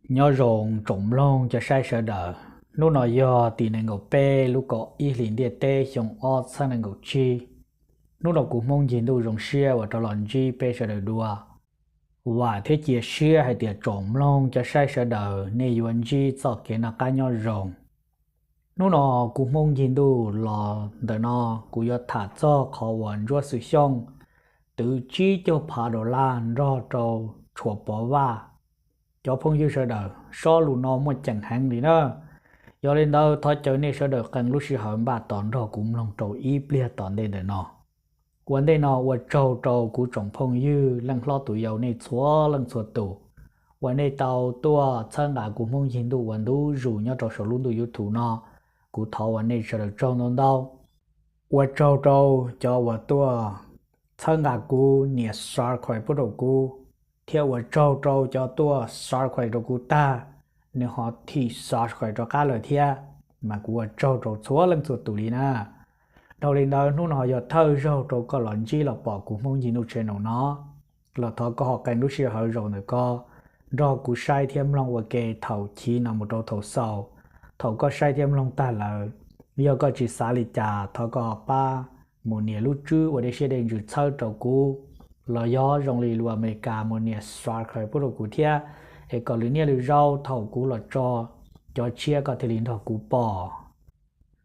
Nyob zoo tsoom mloog cov saib sawv daws, hnub no yog tim nees nkaum peb lub kaum ib hlis ntiaj teb xyoo ob txhiab nees nkaum tsib. Hnub no kuv Hmoob Ncig Ntuj zoo siab uas rov los ntsib peb sawv daws dua. Vam thiab cia siab hais tias tsoom mloog cov saib sawv daws nej yuav ntsib txoj kev noj qab nyob zoo. Hnub no kuv Hmoob Ncig Ntuj los ntawm no kuv yuav tham txog qhov uas Ntsuab Xwm Xyooj twv tsib caug phav dollar nrog rau Tshuas Pov Vaj. Cov phooj ywg sawv daws, sob lus no muaj ceem heev li na. Yog li ntawd thov caw nej sawv daws qee lub sij hawm npaj tos nrog kuv mloog rau ib pliag tom ntej ntawm no. Ua ntej no ua tsaug rau kuv tsoom phooj ywg leej hlob tus yau nej txhua leej txhua tus uas nej tau tuaj txhawb nqa kuv Hmoob Ncig Ntuj ua ntu zus nyob rau saum lub ntuj YouTube no. Kuv thov uas nej sawv daws tsaug ntau ntau. Ua tsaug rau cov uas tuaj txhawb nqa kuv nias subscribe pub rau kuv, thiab ua tsaug rau cov tuaj subscribe rau kuv tag, nws ho thim subscribe rov qab lawm thiab, mas kuv ua tsaug rau txhua leej txhua tus li na. Dhau li ntawd hnub no yog thawj zaug rau koj los ntsib los pom kuv Hmoob Ncig Ntuj channel no, los thov koj ho qee lub sij hawm zaum ntawm ko nrog kuv saib thiab mloog ua ke thaum chiv no mus rau thaum xaus. Thaum koj saib thiab mloog tag lawm, yog koj tsis xav li cas thov koj ho pab mus nias lub tswb ua dej siab dej ntsws txhawb rau kuv, los yog zoo li lus Amelikas mus nias subscribe pub rau kuv thiab, es kom lwm niaj lwm zaus thaum kuv los tso cov tshiab koj thiaj li nrog kuv pom.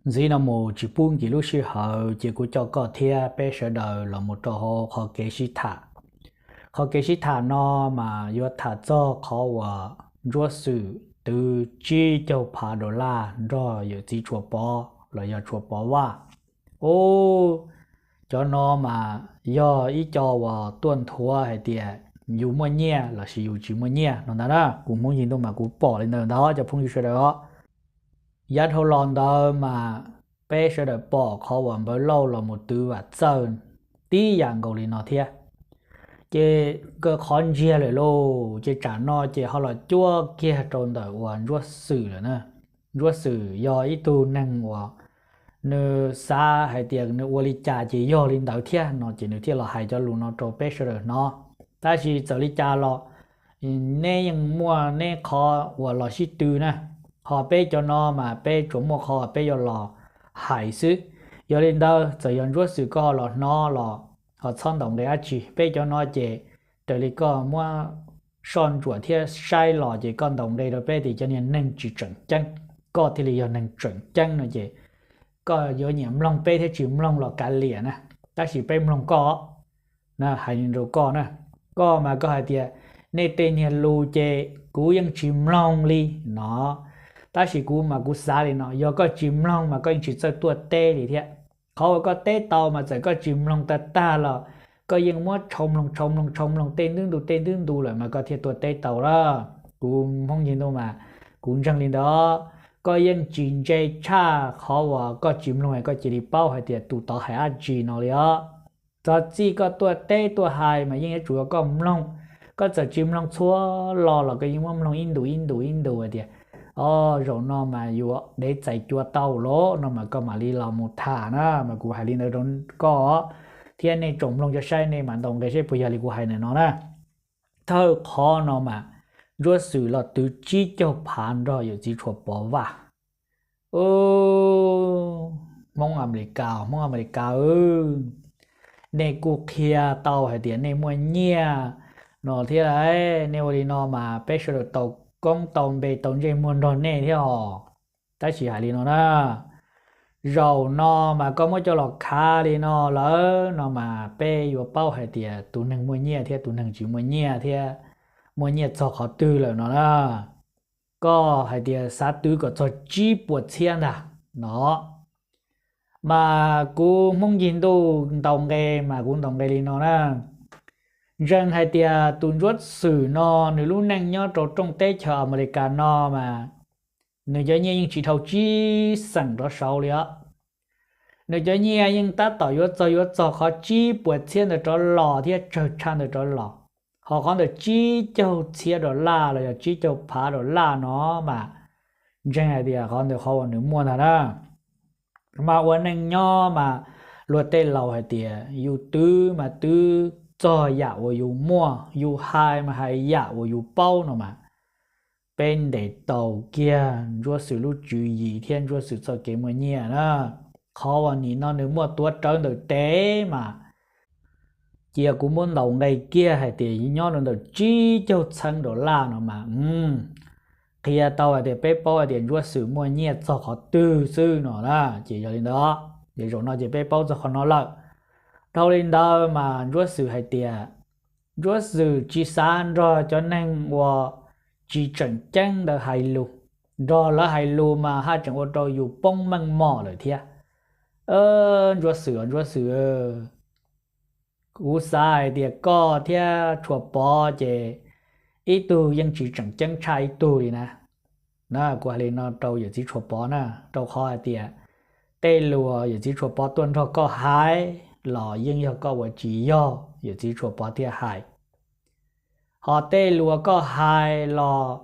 Ntxiv no mus tsis pub nkim lub sij hawm ces kuv coj koj thiab peb sawv daws los mus rau hauv qhov kev sib tham. Qhov kev sib tham no mas yuav tham txog qhov uas Ntsuab Xwm twv tsib caug phav dollar nrog yawm txiv Tshuas Pov los yog Tshuas Pov Vaj. Ub, cov no mas yog ib co uas tuaj nthuav hais tias yus muaj nyiaj lossis yus tsis muaj nyiaj no ntag na. Kuv Hmoob Ncig Ntuj mas kuv pom li ntawd ntag cov phooj ywg sawv daws os. Yav dhau los ntawd mas peb sawv daws pom qhov uas Npawg Lauj los mus twv Vam Txawj tib yam nkaus li no thiab. Ces nkawd qhov ntsiag lawm lauj, ces tsam no ces ho los cuab kiag rau ntawm uas Ntsuab Xwm lawm na. Ntsuab Xwm yog ib tug neeg uas nws xav hais tias nws ua li cas ces yog li ntawd thiab no ces nws thiaj los hais cov lus no rau peb sawv daws hnov. Tab sis txawm li cas los neb yeej muaj neb qhov uas los sib tw na, ho peb cov no mas peb tsuas muaj qhov uas peb yuav los hais xwb. Yog li ntawd txawm yog Ntsuab Xwm koj ho los hnov los ho txhob ntaus nqe dab tsi, peb cov no ces raws li koj muab soj ntsuam thiab saib los ces koj ntaus nqe rau peb tias cov niag neeg tsis tseem ceeb, koj thiaj li yog neeg tseem ceeb no ces koj yuav nyiam mloog peb thiab tsis mloog los kav liam na, tab sis peb mloog koj na, hais li rau koj na. Koj mas koj hais tias nej tej niag lus ces kuv yeej tsis mloog li no, tab sis kuv mas kuv xav li no, yog koj tsis mloog mas koj yeej tsis txawj tuaj teb li thiab. Qhov uas koj teb tau mas txawm koj tsis mloog tag tag los koj yeej muab tshau mloog tshau mloog tshau mloog tej ntu ntu tej ntu ntu lawm mas koj thiaj tuaj teb tau lawm. Kuv Hmoob Ncig Ntuj mas kuv ntseeg li ntawd. Koj yeej tsis ntse tshaj qhov uas koj tsis mloog es koj cia li paub hais tias tus tod hais dab tsi no li os. Txog txij koj tuaj teb tuaj hais mas yeej yuav tsum yog koj mloog. Koj txawm tsis mloog txhua lo los koj yeej muab mloog ib ntus ib ntus ib ntus hais tias, o, zaum no mas yuav dev txais cua tau lawm no mas koj mam li los mus tham na, mas kuv hais li ntawd rau koj thiab nej tsoom mloog cov saib nej mam ntaus nqe seb puas yog li kuv hais ntawm no na. Thawj qhov no mas Ntsuab Xwm los twv tsib caug phav nrog yawm txiv Tshuas Pov Vaj. Hmoob Amelikas, Hmoob Amelikas, nej kuj qhia tau hais tias nej muaj nyiaj no thiab lauj. Nej ua li no mas peb sawv daws tau koob tau npe tau ntsej muag nrog nej thiab os. Tab sis hais li no na, zaum no mas koj muab coj los khav li no lawm no mas peb yuav paub hais tias tus neeg muaj nyiaj thiab tus neeg tsis muaj nyiaj thiab muaj nyiaj txog qhov twg lawm no na. Koj hais tias xav twv kom txog tsib puas txhiab ntag no, mas kuv Hmoob Ncig Ntuj ntaus nqe mas kuv ntaus nqe li no na. Ntseeg hais tias tus Ntsuab Xwm no nws lub neej nyob rau rooj teb chaws Amelikas no mas nws cov nyiaj yeej tsis dhau tsib xeem rov saud li os. Nws cov nyiaj yeej tab tom yuav txog yuav txog qhov tsib puas txhiab ntawd rov los thiab tsawg tshaj ntawd rov los. Ho qhov ntawm tsib caug txhiab dollar los yog tsib caug phav dollar no mas ntseeg hais tias qhov ntawd qhov uas nws muaj ntag na. Mas ua neej nyob mas luag tej laus hais tias yus twv mas twv txog yam uas yus muaj, yus hais mas hais yam uas yus paub no mas. peb ntes tau kiag Ntsuab Xwm lub tswv yim thiab Ntsuab Xwm txoj kev muaj nyiaj na. Qhov uas nim no nws muaj tuav rawv ntawm tes mas cia kuv muab ntaus nqe kiag hais tias nyob rau ntawm tsib caug txheeb dollar no mas qhia tau hais tias peb paub hais tias Ntsuab Xwm muaj nyiaj txog qhov twg xwb no na. Ces yog li ntawd, ces zaum no ces peb paub txog qhov no lawm. Dhau li ntawd mas Ntsuab Xwm hais tias Ntsuab Xwm tsis xav nrog cov neeg uas tsis tseem ceeb ntawd hais lus, nrog lawv hais lus mas haj tseem ua rau yus poob meej mom lawm thiab. Ntsuab Xwm, Ntsuab Xwm, kuv xav hais tias koj thiab Tshuas Pov ces ib tug yeej tsis tseem ceeb tshaj ib tug li na. Na, kuv hais li no rau yawm txiv Tshuas Pov na, rau qhov hais tias tej lus yawm txiv Tshuas Pov tuaj nrog koj hais los yeej yog koj ua tsis yog yawm txiv Tshuas Pov thiaj hais. Ho tej lus uas koj hais los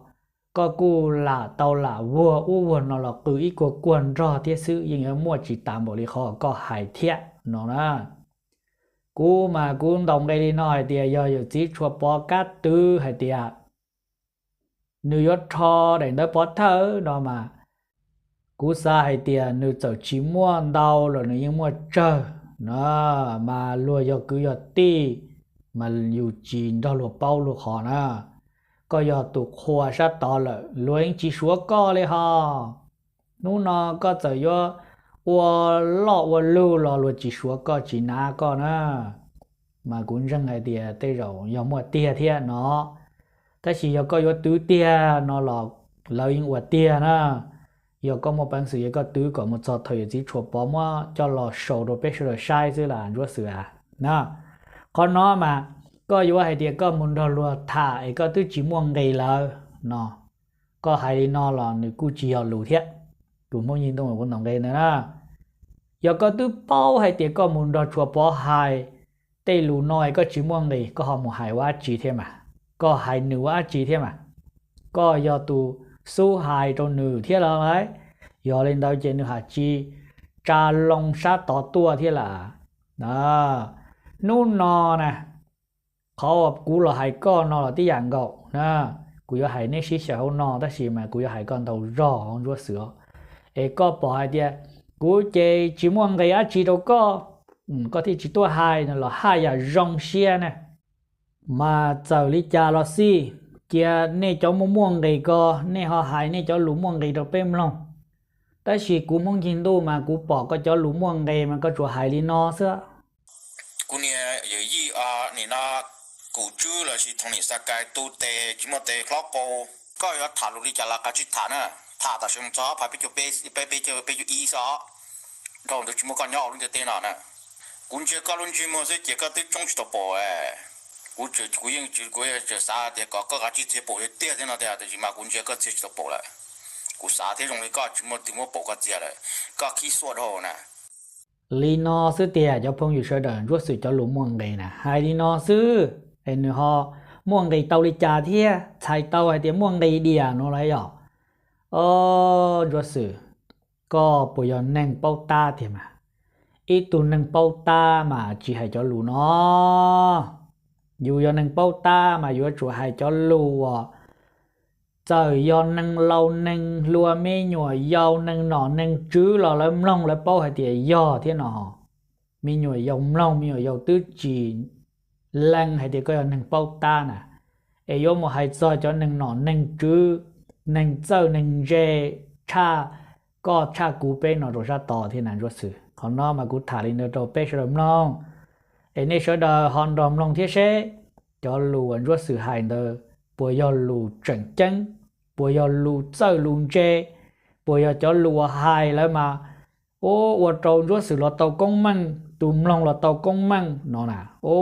koj kuj lam tau lam vuag ub vuag no los qw ib kuag kuag nrog thiab xwb, yeej yuav muaj tsis tas npaum li qhov uas koj hais thiab no na. Kuv mas kuv ntaus nqe li no hais tias yog yawm txiv Tshuas Pov kab twv hais tias nws yuav rho daim ntawv pov thawj no mas kuv xav hais tias nws txawm tsis muaj ntau los nws yeej muaj tsawg na, mas luag yog kwv yog tij mas yus tsis nrog luag paub luag qhov na. Koj yog tus qhua sab tod lawm luag yeej tsis suav koj li ho. Hnub no koj txawm yuav ua loj ua lug los luag tsis suav koj tsis nav koj na. Mas kuv ntseeg hais tias tej zaum yog muaj tiag thiab no, tab sis yog koj yuav twv tiag no los lawv yeej ua tiag na. Yog koj muaj peev xwm yog koj twv kom mus txog thaum yawm txiv Tshuas Pov muab coj los sau rau peb sawv daws saib xwb las Ntsuab Xwm a. Na, qhov no mas koj yuav hais tias koj mus nrog luag tham es koj twb tsis muaj nqis lawm no, koj hais li no los nws kuj tsis yog lus thiab. Tus Hmoob Yig Ntuj kuv ntaus nqe ntawd na, yog koj twb paub hais tias koj mus nrog Tshuas Pov hais tej lus no es koj tsis muaj nqis koj ho mus hais ua dab tsi thiab mas, koj hais nws ua dab tsi thiab mas, koj yog tus xub hais rau nws thiab los lauj. Yog li ntawd ces nws hais tsis tsa loo sab tod tuaj thiab las. Hnub no na, qhov uas kuv los hais koj no los tib yam nkaus na, kuv yuav hais neb sib xyaw hauv no tab sis mas kuv yuav hais koj ntau zog hauv Ntsuab Xwm os. Es koj pom hais tias kuv ces tsis muaj nqis dab tsi rau koj, koj thiaj tsis tuaj hais no los haj yam zoo siab na. Mas txawm li cas los xij, cia nej cov muaj muaj nqis ko nej ho hais nej cov lus muaj nqis rau peb mloog. Tab sis kuv Hmoob Yig Ntuj mas kuv pom koj cov lus muaj nqis mas koj tsuas hais li no xwb. Kuv niam yawm yij, nim no kum tswb lossis thoo nim xa kais tu tes tsis muaj tes hlob qau, koj yuav tham lus li cas los kav tsij tham na. Tham tam sim mus txog phav peb caug peb, peb caug ib xwb os. Dhau ntawd tsis muaj koj nyob hauv lub ntiaj teb no na. Kuv ntsia koj lub ntsej muag xwb ces koj twb tsoob tsis tau paum. Kuv, kuv yeej, kuv yeej tseem xav tias kom koj kav tsij txia paum tiag tiag thiab no tiag, tiam sis mas kuv ntsia koj txia tsis tau paum lawm. Kuv xav thiab zoo li koj tsis muaj twg muab paum koj txia lawm, koj khib xuaj dhau na. Li no xwb tiag cov phooj ywg sawv daws, Ntsuab Xwm cov lus muaj nqis na, hais li no xwb es nws ho muaj nqis tau li cas thiab, txhais tau hais tias muaj nqis diam no los yog. O, Ntsuab Xwm, koj puas yog neeg paub tab tiag mas? Ib tug neeg paub tab mas tsis hais cov lus no. Yus yog neeg paub tab mas yuav tsum hais cov lus uas txawm yog neeg laus neeg hluas me nyuam yaus neeg nom neeg tswv los lawv mloog lawv paub hais tias yog thiab no. Me nyuam yaus mloog me nyuam yaus twb tsis lees hais tias koj yog neeg paub tab na. Es yuav mus hais txog cov neeg nom neeg tswv, neeg txawj neeg ntse tshaj koj tshaj kuv peb no rau sab tod thiab na Ntsuab Xwm. Qhov no mas kuv tham li ntawd rau peb sawv daws mloog, es nej sawv daws ho nrog mloog thiab seb cov lus uas Ntsuab Xwm hais ntawd puas yog lus tseem ceeb, puas yog lus txawj lus ntse, puas yog cov lus uas hais lawm mas ua rau Ntsuab Xwm los tau koob meej, tus mloog los tau koob meej no na. O,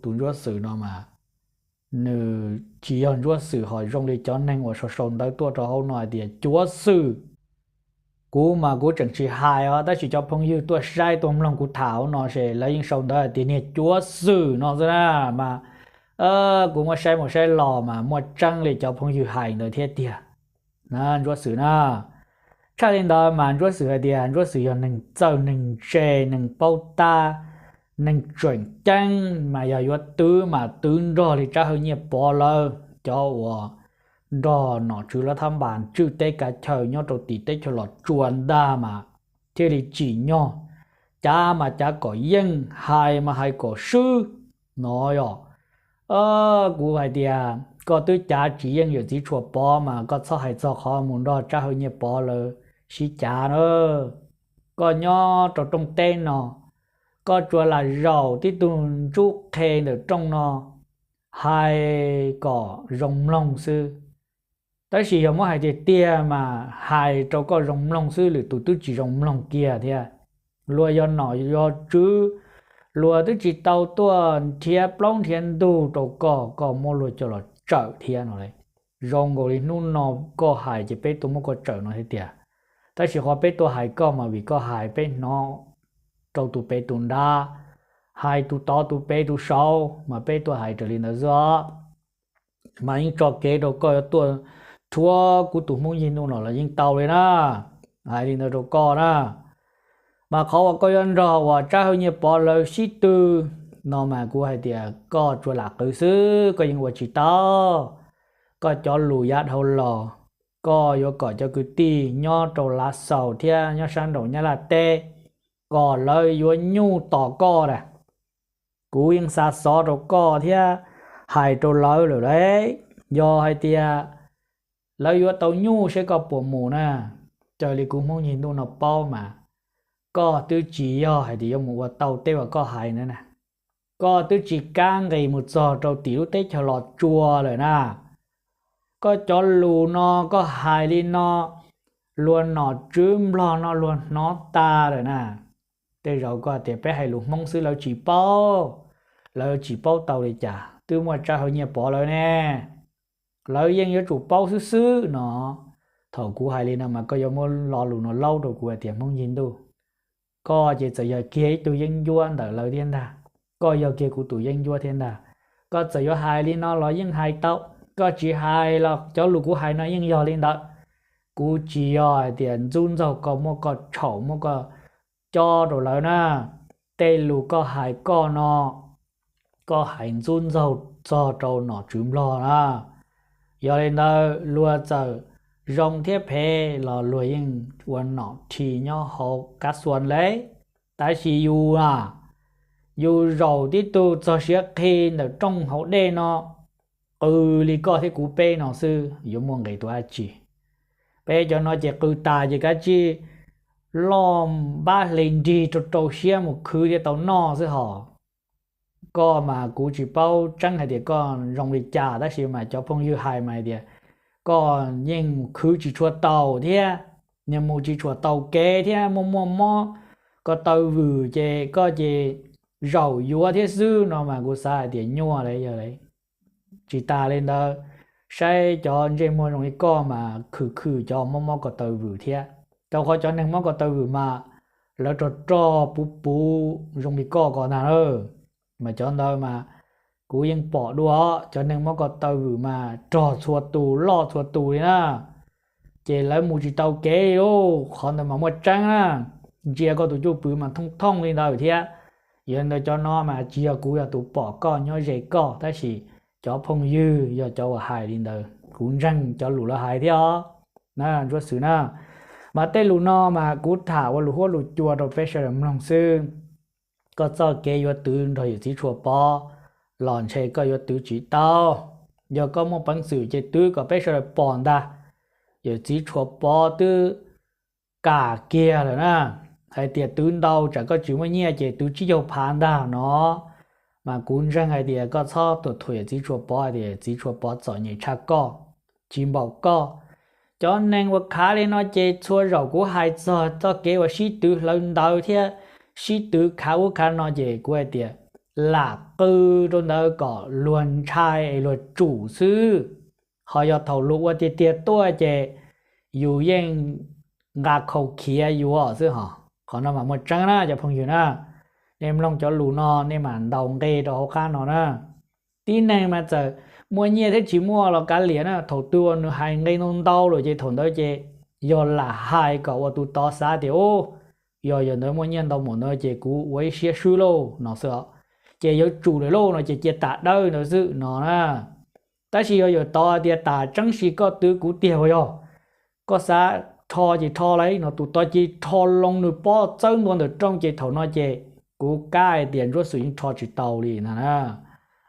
tus Ntsuab Xwm no mas nws tsis yog Ntsuab Xwm ho zoo li cov neeg uas sau sau ntawv tuaj rau hauv no hais tias Cuav Xwm. Kuv mas kuv tseem tsis hais os, tab sis cov phooj ywg tuaj saib tuaj mloog kuv tham hauv no ces lawv yeej sau ntawv hais tias niag Cuav Xwm no xwb na. Mas kuv muab saib mus saib los mas muaj tseeb li cov phooj ywg hais ntawd thiab tiag na Ntsuab Xwm na. Tshaj li ntawd mas Ntsuab Xwm hais tias Ntsuab Xwm yog neeg txawj neeg ntse, neeg paub tab, neeg tseem ceeb, mas yog yuav twv mas twv nrog li Tsab Hawj Nyiaj Pov lawv cov uas nrog nom tswv lav thab npas tswj teb kav chaw nyob rau tim teb chaws Los Tsuas ntag mas thiaj li tsim nyog. Cav mas cav kom yeej, hais mas hais kom swb no yom. Kuv hais tias koj twb cav tsis yeej yawm txiv Tshuas Pov mas koj txhob hais txog qhov mus nrog Tsab Hawj Nyiaj Pov lawv sib cav na. Koj nyob rau rooj teb no, koj tsuas lam zaum tib tug ntsuj qhe ntawm rooj no hais kom zoo mloog xwb. Tab sis yog muab hais tiag tiag mas hais rau koj zoo mloog xwb, lwm tus twb tsis zoo mloog kiag thiab. Luag yog nom yog tswv, luag twb tsis tau tuaj nrhiav plaub nrhiav ntug rau koj, koj muab luag coj los tsawm thiab no. Zoo nkaus li hnub no koj hais ces peb tuaj muab koj tsawm no thiab tiag. Tab sis qhov peb tuaj hais koj mas vim koj hais peb hnov rau tus pem tus nrad, hais tus tod tus pem tus saud mas peb tuaj hais raws li ntawd xwb os. Mas yeej tso kev rau koj yuav tuaj rhuav kuv tus Hmoob Yig Nuj no los yeej tau li na. Hais li ntawd rau koj na. Mas qhov uas koj yuav nrog uas Tsab Hawj Nyiaj Pov lawv sib tw no mas kuv hais tias koj tsuas lam qw xwb, koj yeej ua tsis tau. Koj cov lus yav dhau los, koj yuav kom cov kwv tij nyob rau Lav Xaus thiab nyob sab nraum Nyab Laj teb, kom lawv yuav nyuj tos koj na. Kuv yeej xa xov rau koj thiab hais rau lawv lawm lauj. Yog hais tias lawv yuav tau nyuj seb koj puas mus na. Raws li kuv Hmoob Yig Nuj no paub mas koj twb tsis yog hais tias yuav mus ua tau tej uas koj hais na. Koj twb tsis kam nqis mus txog rau tim lub teb chaws Los Tsuas lawm na. Koj cov lus no koj hais li no, luag nom tswv Nplog no luag hnov tas lawm na. Tej zaum koj tias peb hais lus Hmoob xwb lawv tsis paub, lawv tsis paub tau li cas, twb muaj Tsab Hawj Nyiaj Pov lawv ne, lawv yeej yuav tsum paub xwb xwb no. Thaum kuv hais li no mas koj yuav muab lo lus no laub rau kuv hais tias Hmoob Yig Nuj, koj ces txawm yog kiag ib tug yeeb ncuab ntawm lawv thiab ntag, koj yog kiag kuv tus yeeb ncuab thiab ntag. Koj txawm yuav hais li no los yeej hais tau, koj tsis hais los cov lus kuv hais no yeej yog li ntawd. Kuv tsis yog hais tias ntxub ntxaug koj, muab koj tshau, muab koj cob rau lawv na. Tej lus koj hais koj no, koj hais ntxub ntxaug txog rau nom tswv Nplog na. Yog li ntawd luag txawm zoo thiab phem los luag yeej ua nom rhi nyob hauv kab xuas lawm. Tab sis yus a, yus zaum tib tug txog siav qhi ntawm rooj hauv dej no, qw li koj thiab kuv peb no xwb yuav muaj nqis tus dab tsi? Peb cov no ces qw tas ces kav tsij loj npab hle nrig rau rau siab mus khwv thiaj tau noj xwb hos. Koj mas kuv tsis paub tseeb hais tias koj zoo li cas, tab sis mas cov phooj ywg hais mas hais tias koj yeej khwv tsis tshua taus thiab, nyias mus tsis tshua taus kev thiab, muaj muaj mob ko taw vwm ces koj ces zaum yuav thiab xwb no mas kuv xav hais tias nyuaj li yog li. Tsis tas li ntawd, saib cov ntsej muag zoo li koj mas khwm khwm cov mob mob ko taw vwm thiab, rau qhov cov neeg mob ko taw vwm mas lawv rog rog puv puv zoo li koj ko ntag na. Mas cov ntawd mas kuv yeej pom dua, cov neeg mob ko taw vwm mas rog txhua tus loj txhua tus li na. Ces lawv mus tsis tau kev li lauj, qhov ntawd mas muaj tseeb na. Ntsia koj tus cwj pwm mas thooj thooj li ntawd thiab. Yog li ntawd cov no mas tsis yog kuv yog tus pom koj nyob ze koj, tab sis cov phooj ywg yog cov uas hais li ntawd, kuv ntseeg cov lus lawv hais thiab os. Na, Ntsuab Xwm na, mas tej lus no mas kuv tham ua lus huab lus cua rau peb sawv daws mloog xwb. Koj txoj kev yuav twv nrog yawm txiv Tshuas Pov los ntshe koj yuav twv tsis tau. Yog koj muaj peev xwm ces twv kom peb sawv daws pom ntag. Yawm txiv Tshuas Pov twb kam kiag lawm na, hais tias twv ntau tsam koj tsis muaj nyiaj ces twv tsib caug phav ntag no. Mas kuv ntseeg hais tias koj txhob tuam thuam yawm txiv Tshuas Pov hais tias yawm txiv Tshuas Pov txom nyem tshaj koj, tsis npaum koj. Cov neeg uas khav li no ces txhua zaus kuv hais txog txoj kev uas sib twv hlawv ntawv thiab sib twv khav ub khav no ces kuv hais tias lam qw rau ntawd kom luag ntshai es luag tsum xwb. Ho yog thaum luag ua tiag tiag tuaj ces yus yeej nqa khau khiav yuav xwb hos. Qhov no mas muaj tseeb na cov phooj ywg na. Nej mloog cov lus no nej mam ntaus nqe rau hauv qab no na. Tib neeg mas txawm muaj nyiaj thiab tsis muaj los kav liam na, thaum twg uas nws hais nqe ntau ntau lawm ces thaum ntawd ces yog lam hais kom ua tus tod xav tias, u, yog yog ntawd muaj nyiaj ntau npaum ntawd ces kuv ua ib siab swb lauj no xwb os. Ces yuav tsum lawm lauj no ces cia tas dawb ntawd xwb no na. Tab sis yog yuav tau hais tias tam tseeb si koj twv kuv tiag uas yog koj xav rho ces rho lauj no, tus tod ces rho loo nws pob txawb ntua ntawm rooj ces thaum no ces kuv kav hais tias Ntsuab Xwm yeej rho tsis tau li no na.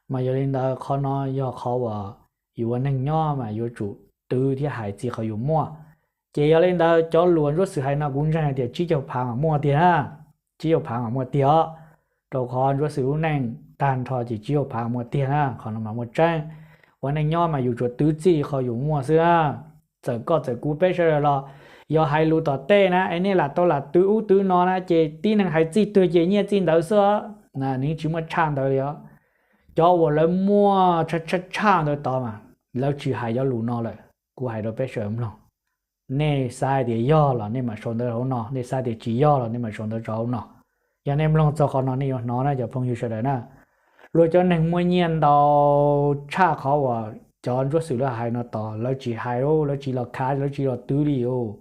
Mas yog li ntawd qhov no yog qhov uas yus ua neeg nyob mas yuav tsum twv thiab hais txij qhov yus muaj. Ces yog li ntawd cov lus Ntsuab Xwm hais no kuv ntseeg hais tias tsib caug phav mas muaj tiag na, tsib caug phav mas muaj tiag os. Rau qhov Ntsuab Xwm lub neej tag nrho ces tsib caug phav muaj tiag na, qhov no mas muaj tseeb. Ua neej nyob mas yus tsuas twv txij qhov yus muaj xwb na. Txawm koj txawm kuv peb sawv daws los yog hais lus tom tej na es nej lam tau lam twv ub twv no na ces tib neeg hais txij twg ces nyiaj txij ntawd xwb, nws yeej tsis muaj tshaj ntawd li os. Cov uas lawv muaj tshaj tshaj ntawd tod mas lawv tsis hais cov lus no lawm. Kuv hais rau peb sawv daws mloog, nej xav hais tias yog los nej mam sau ntawv hauv no, nej xav tias tsis yog los nej mam sau ntawv rau hauv no. Yog nej mloog txog qhov no nej yuav hnov na cov phooj ywg sawv daws na. Luag cov neeg muaj nyiaj ntau tshaj qhov uas cov Ntsuab Xwm lawv hais no tod lawv tsis hais, lawv tsis los khav, lawv tsis los twv li os.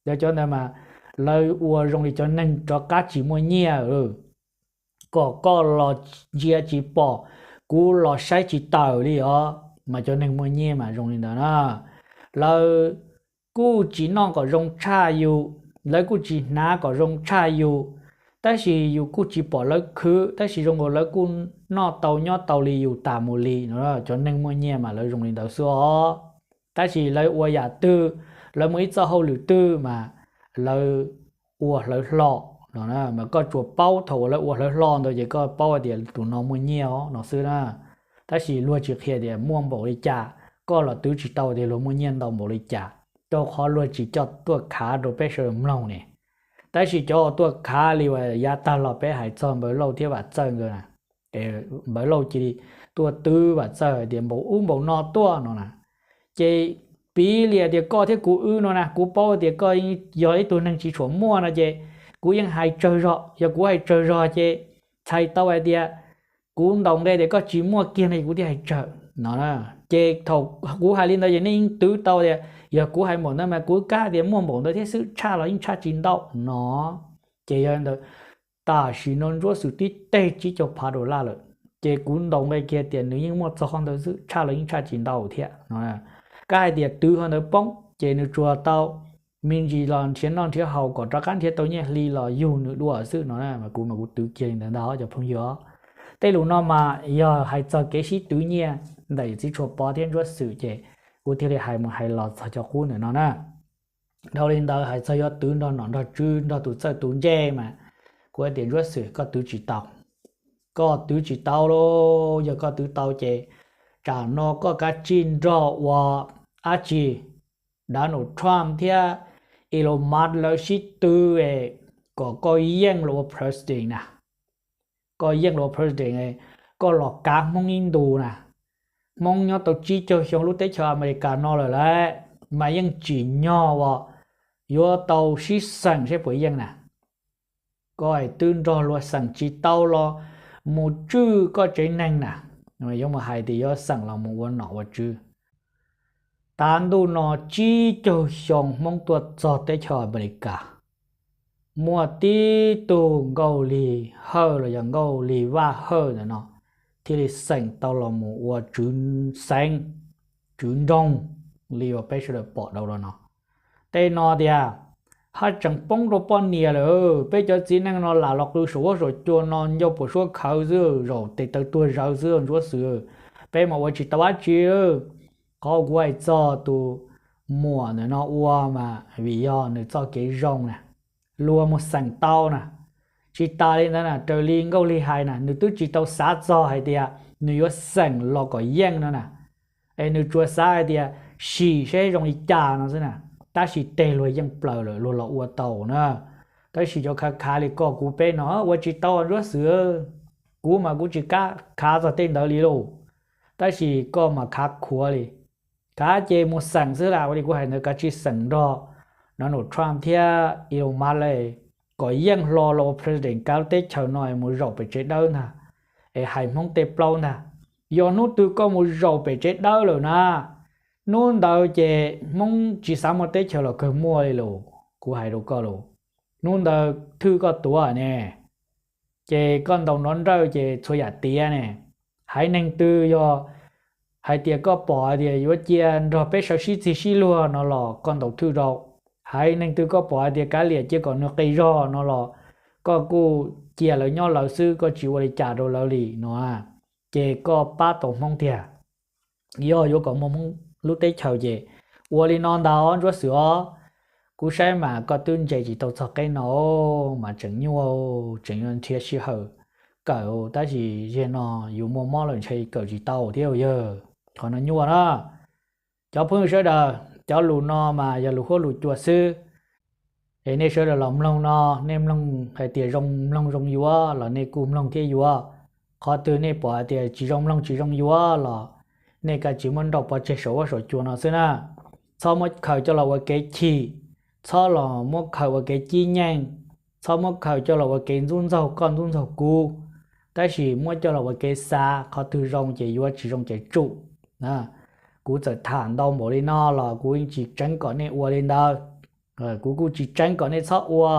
Yog cov ntawd mas lawv ua zoo li cov neeg rov qab tsis muaj nyiaj. Kom koj los ntsia tsis pom, kuv los saib tsis taus li os. Mas cov neeg muaj nyiaj mas zoo li ntawd na. Lawv kuj tsis noj kom zoo tshaj yus, lawv kuj tsis hnav kom zoo tshaj yus, tab sis yus kuj tsis pom lawv khwv, tab sis zoo nkaus lawv kuj noj tau nyob tau li yus tas mus li no. Cov neeg muaj nyiaj mas lawv zoo li ntawd xwb os. Tab sis lawv ua yam twg, lawv muaj ib txoj hauj lwm twg mas lawv ua hlawv hlo no, mas koj tsuas paub thaum uas lawv ua hlawv hlo ntawd ces koj paub hais tias tus no muaj nyiaj os no xwb na. Tab sis luag tsis qhia tias muaj npaum li cas, koj los twv tsis tau tias luag muaj nyiaj ntau npaum li cas, rau qhov luag tsis coj tuaj khav rau peb sawv daws mloog ne. Tab sis cov uas tuaj khav li uas yav tag los peb hais txog Npawg Lauj thiab Vam Txawj nkawd na, Npawg Lauj cia li tuaj twv Vam Txawj hais tias npaum ub npaum no tuaj no na. Ces piv li hais tias koj thiab kuv wb no na, kuv paub tias koj yog ib tug neeg tsis tshua muaj no ces kuv yeej hais tsawg zog, yog kuv hais tsawg zog ces txhais tau hais tias kuv ntaus nqe tias koj tsis muaj kiag no es kuv thiaj hais tsawg no. Ces thaum kuv hais li ntawd ces nej yeej twv tau tias yog kuv hais npaum ntawd mas kuv kav tias muaj npaum ntawd thiab xwb, tshaj los yeej tshaj tsis ntau no. Ces yog li ntawd, tam sim no Ntsuab Xwm twb teg tsib caug phav dollar lawm, ces kuv ntaus nqe kiag tias nws yeej muaj txog qhov ntawd xwb, tshaj los yeej tshaj tsis ntau thiab no. Kav hais tias twv qhov ntawd poob ces nws tsuas tau me ntsis los nrhiav noj nrhiav haus kom rov qab nrhiav tau nyiaj hli los yug nws dua xwb no. Mas kuv mas kuv twv kiag li ntawd ntag cov phooj ywg. Tej lus no mas yog hais txog kev sib twv nyiaj ntawm txiv tshuas Pov thiab Ntsuab Xwm ces kuv thiaj li hais mus hais los txog cov qub ntawm no na. Dhau li ntawd hais txog yuav twv nrog nom nrog tswv nrog tus txawj tus ntse mas kuv hais tias Ntsuab Xwm koj twv tsis tau. Koj twv tsis tau lauj, yog koj twv tau ces tsam no koj kav tsij nrog ua dab tsi, Donald Trump thiab Elon Musk lawv sib tw kom koj yeej los ua president na. Koj yeej los ua president, koj los kav Hmoob ib ntus na. Hmoob nyob tau tsib caug xyoo lub teb chaws Amelikas no lawm lauj, mas yeej tsim nyog uas yuav tau sib xeem seb puas yeej na. Koj twb nrog luag xeem tsis tau los mus tswj koj tsev neeg na, yuav mus hais tias yuav xeem los mus ua nom ua tswv. Tav ntuj no tsib caug xyoo Hmoob tuaj txog teb chaws Amelikas, muaj tib tug Nkauj Lig Hawj los yog Nkauj Lig Vaj Hawj ntawm no thiaj li xeem tau los mus ua tswv xeev, tswv nroog li uas peb sawv daws pom dhau los no. Tej no tias haj tseem poob rau poj niam lawm, peb cov txiv neej no lam los qw saum huab saum cua no ncauj puas suab khawv xwb, zaum tes taw tuag zawv xwb Ntsuab Xwm, peb mas ua tsis tau dab tsi. Qhov kuv hais txog tus muam ntawm no ua mas vim yog nws txoj kev zoo na, luag mus xeem tau na. Tsis tas li ntawd na, raws li Nkauj Lig hais na, nws twb tsis tau xav txog hais tias nws yuav xeem los kom yeej no na, es nws tsuas xav hais tias sim seb zoo li cas no xwb na, tab sis teg luag yeej plaws lawm luag los ua tau na. Tab sis cov khav khav li koj kuv peb no ua tsis tau Ntsuab Xwm, kuv mas kuv tsis kam khav txog tej ntawd li lauj, tab sis koj mas khav khuav li. Kav ces mus xeem xwb las, ua li kuv hais ntawd kav tsij xeem nrog Donald Trump thiab Elon Musk lawm, kom yeej hlo los ua president kav lub teb chaws no mus zaum pem tsev dawb ntag, es hais Hmoob tej plaub ntag. Yog hnub twg koj mus zaum pem tsev dawb lawm na, hnub ntawd ces Hmoob tsis xav muaj teb chaws los kawg muaj li lauj, kuv hais rau koj lauj. Hnub ntawd thwj koj tuav ne, ces koj ntaus nrov nrawj ces txhua yam tiav ne. Haiv neeg twg yog Hais tias koj pom hais tias yuav cia nrog peb sawv sib txig sib luag no los koj ntaus thwj rau. Hais neeg twg koj pom hais tias kav liam cia kom nws qis zog no los koj kuj cia lawv nyob lawv xwb, koj tsis ua li cas rau lawv li no, ces koj pab tau Hmoob tiag. Yog yuav kom muaj Hmoob lub teb chaws ces ua li no ntag Ntsuab Xwm os. Kuv saib mas koj twb ntse tsis tau txog qeb no mas tseem nyuaj, tseem yuav nrhiav sij hawm kawm, tab sis yog no yus muaj mob lawm ntshe kawm tsis tau thiab yawg. Qhov no nyuaj na. Cov phooj ywg sawv daws, cov lus no mas yog lus huab lus cua xwb. Es nej sawv daws los mloog no, nej mloog hais tias zoo mloog zoo yuav los nej kuj mloog thiab yuav. Qhov twg nej pom hais tias tsis zoo mloog tsis zoo yuav los nej kav tsij muab nrauj pov tseg saum huab saum cua no xwb na. Txhob muab khaws coj los ua kev chim, txhob los muab khaws ua kev cib nyeej, txhob muab khaws coj los ua kev ntxub ntxaug koj ntxub ntxaug kuv, tab sis muab coj los ua kev xav, qhov twg zoo ces yuav, tsis zoo ces tsum. Kuv txawm tham ntau npaum li no los kuv yeej tsis tseev kom nej ua li ntawd. Kuv kuj tsis tseev kom nej txhob ua,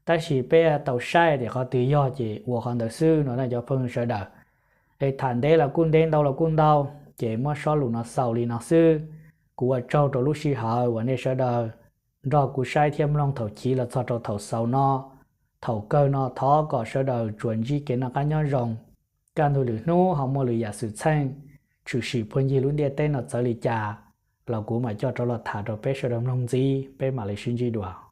tab sis peb tau saib tias qhov twg yog ces ua qhov ntawd xwb no cov phooj ywg sawv daws. Es tham ntev los kuj ntev, ntau los kuj ntau, ces muab sob lus no xaus li no xwb. Kuv ua tsaug rau lub sij hawm uas nej sawv daws nrog kuv saib thiab mloog thaum chiv los txog rau thaum xaus no. Thaum kawg no thov kom sawv daws tsuas ntsib kev noj qab nyob zoo, kaj ntug lwm hnub ho muaj lwm yam xwm txheej, tshwm sim puag ncig lub ntiaj teb no txawv li cas los kuv mam coj rov los tham rau peb sawv daws mloog ntxiv, peb mam li sib ntsib dua.